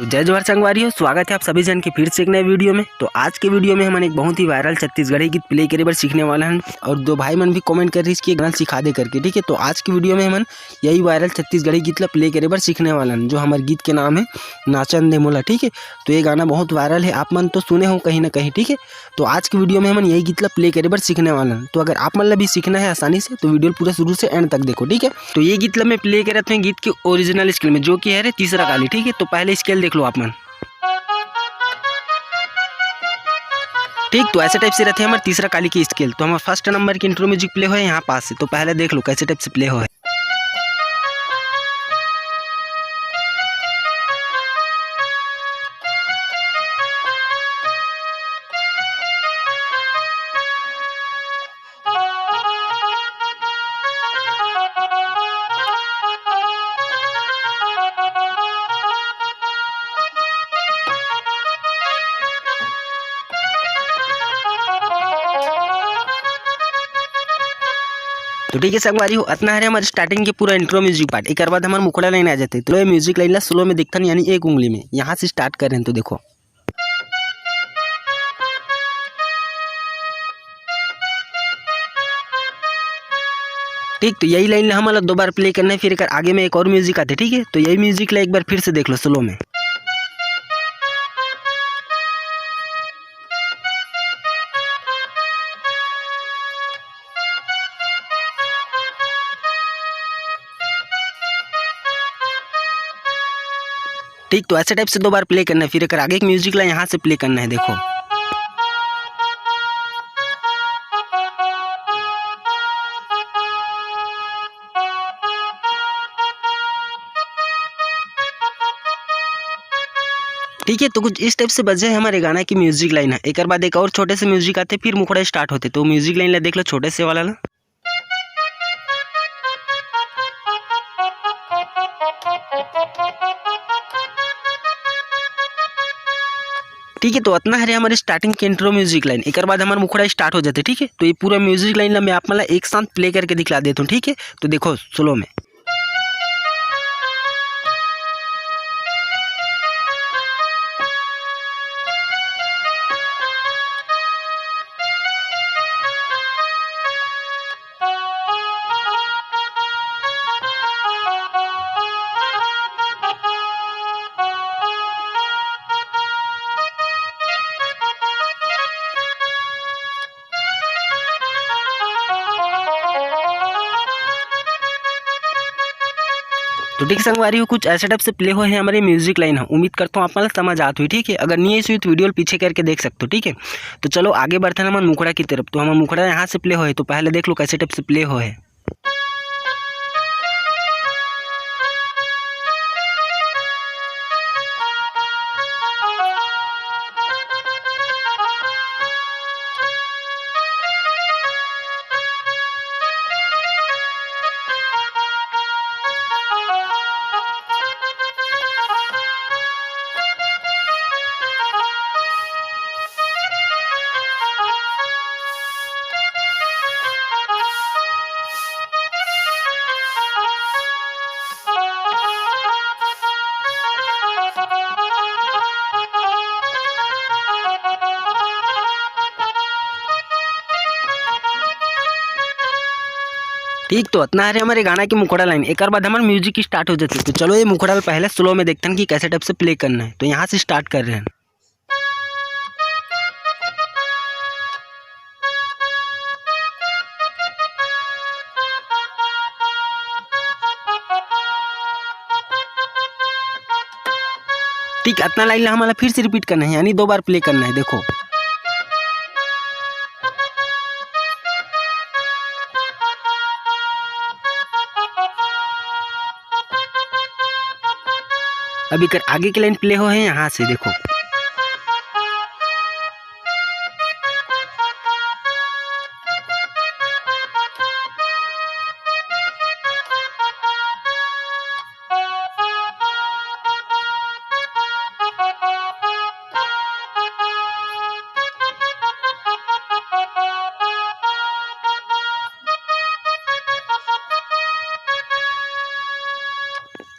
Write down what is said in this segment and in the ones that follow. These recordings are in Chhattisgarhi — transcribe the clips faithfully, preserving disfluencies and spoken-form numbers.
जय जोहार संगवारी हो, स्वागत है आप सभी जन के फिर से एक नए वीडियो में। तो आज के वीडियो में हमन एक बहुत ही वायरल छत्तीसगढ़ी गीत प्ले करे बर सीखने वाला हन और दो भाई मन भी कमेंट कर रहिस कि ये गाना सिखा दे करके, ठीक है। तो आज के वीडियो में हमन यही वायरल छत्तीसगढ़ी गीत ला प्ले करे बर सीखने वाला हन, जो हमर गीत के नाम है नाचन दे मोला, ठीक है। तो ये गाना बहुत वायरल है, आप मन तो सुने हो कहीं ना कहीं, ठीक है। तो आज के वीडियो में हमन यही गीत ला प्ले करे बर सीखने वाला हन। तो अगर आप मन ला भी सीखना है आसानी से, तो वीडियो पूरा शुरू से एंड तक देखो, ठीक है। तो ये गीत ला मैं प्ले करत हूँ गीत के ओरिजिनल स्केल में, जो कि है रे तीसरा काली, ठीक है। तो पहले स्केल देख लो आप मन, ठीक। तो ऐसे टाइप से रहते हैं हमारे तीसरा काली की स्केल। तो हमारे फर्स्ट नंबर की इंट्रो म्यूजिक प्ले होए यहाँ पास से, तो पहले देख लो कैसे टाइप से प्ले होए। तो ठीक है संगवारी हो, अतना हरे हमारे स्टार्टिंग के पूरा इंट्रो म्यूजिक पार्ट। एक बाद हमारे मुखड़ा लाइन आ जाते, तो ये म्यूजिक लाइन ला स्लो में देखथन, यानी एक उंगली में। यहाँ से स्टार्ट कर रहे हैं, तो देखो। ठीक, तो यही लाइन ला हमन ला दो बार प्ले करना है, फिर एकर आगे में एक और म्यूजिक आते, ठीक है। तो यही म्यूजिक ला एक बार फिर से देख लो स्लो में। ठीक, तो ऐसे टाइप से दो बार प्ले करना है, फिर एकर आगे एक म्यूजिक ला यहाँ से प्ले करना है, देखो। ठीक है, तो कुछ इस टाइप से बजे हमारे गाना की म्यूजिक लाइन है। एक बाद एक और छोटे से म्यूजिक आते, फिर मुखड़ा स्टार्ट होते। तो म्यूजिक लाइन ला देख लो, छोटे से वाला ला। ठीक है, तो अतना हरे हमारे स्टार्टिंग के इंट्रो म्यूजिक लाइन। एक बाद हमारा मुखड़ा स्टार्ट हो जाते, ठीक है। तो ये पूरा म्यूजिक लाइन ला मैं आप मन ला एक साथ प्ले करके दिखला देता हूँ, ठीक है। तो देखो स्लो में। तो ठीक संगवारी हो, कुछ ऐसे टाइप से प्ले होए हे हमर म्यूजिक लाइन ह। उम्मीद करता हूँ आप मन ल समझ आत होही, ठीक है। अगर नहीं आइस होही तो वीडियो ल पीछे करके देख सकते हो, ठीक है। तो चलो आगे बढ़थन हमन मुखड़ा की तरफ। तो हमर मुखड़ा यहाँ से प्ले होए हे, तो पहले देख लो कैसे टाइप से प्ले होए हे। ठीक, तो अतना हरे हमर ये गाना के मुखड़ा लाइन। एकर बाद हमर म्यूजिक स्टार्ट हो जाथे। तो चलो ये मुखड़ा ल पहले स्लो में देखथन कि कैसे टाइप से प्ले करना है। तो यहाँ से स्टार्ट कर रहे हैं। ठीक, अतना लाइन ला हमन ला फिर से रिपीट करना है, यानी दो बार प्ले करना है। देखो, अब एकर आगे के लाइन प्ले होए हे, यहाँ से देखो।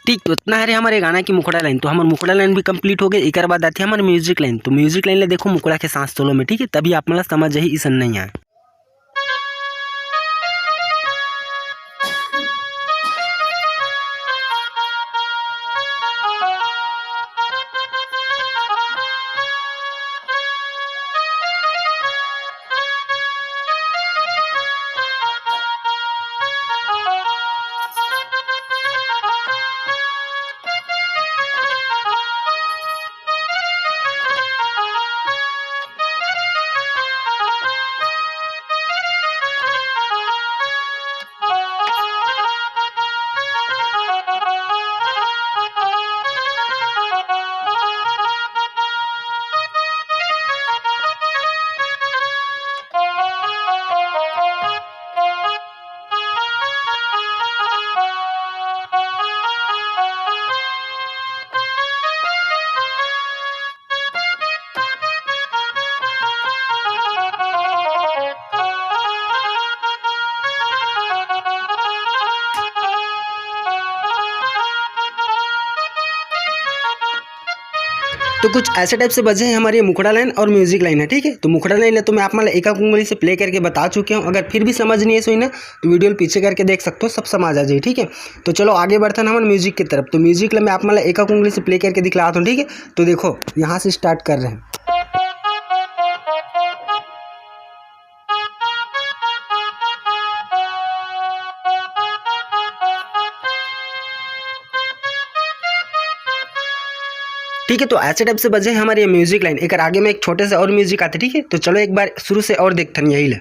ठीक, तो इतना हरे हमारे गाना की मुखड़ा लाइन। तो हमार मुखड़ा लाइन भी कंप्लीट हो गई। एक बार आते हैं हमारे म्यूजिक लाइन। तो म्यूजिक लाइन ले देखो मुखड़ा के साथ सोलो में, ठीक है, तभी आप मन ला समझ आही, इसन नहीं आए। तो कुछ ऐसे टाइप से बजे हैं हमारे मुखड़ा लाइन और म्यूजिक लाइन है, ठीक है। तो मुखड़ा लाइन है तो मैं आप मतलब एक एक उंगली से प्ले करके बता चुके हूँ। अगर फिर भी समझ नहीं है सोई ना, तो वीडियो पीछे करके देख सकते हो, सब समझ आ जाए, ठीक है। तो चलो आगे बढ़ते हैं हमारे म्यूजिक की तरफ। तो म्यूजिक ला मैं आप मतलब एक एक उंगली से प्ले करके दिखलाता हूँ, ठीक है। तो देखो, यहाँ से स्टार्ट कर रहे हैं। ठीक है, तो ऐसे टाइप से बजे हमारे ये म्यूजिक लाइन। एक आगे में एक छोटे से और म्यूजिक आते, ठीक है। तो चलो एक बार शुरू से और देखते हैं यही ले।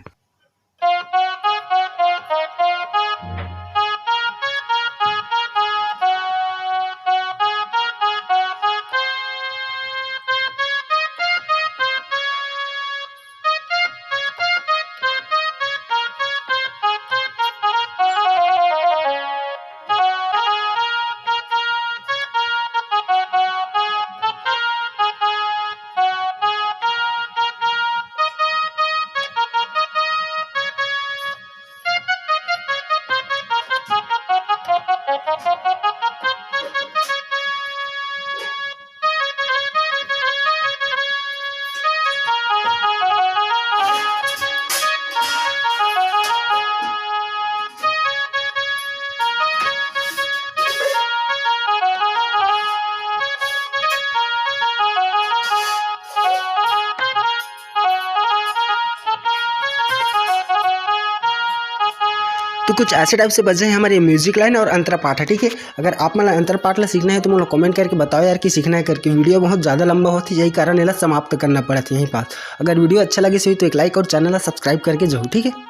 तो कुछ ऐसे टाइप से बजे हैं हमारे म्यूजिक लाइन और अंतरा पाठ है, ठीक है। अगर आप मन ला अंतरा पाठ ला सीखना है तो मोला कमेंट करके बताओ यार कि सीखना है करके। वीडियो बहुत ज़्यादा लंबा होती है, यही कारण एला समाप्त करना पड़त यहीं पास। अगर वीडियो अच्छा लगे सही तो एक लाइक और चैनल ला सब्सक्राइब करके जाओ, ठीक है।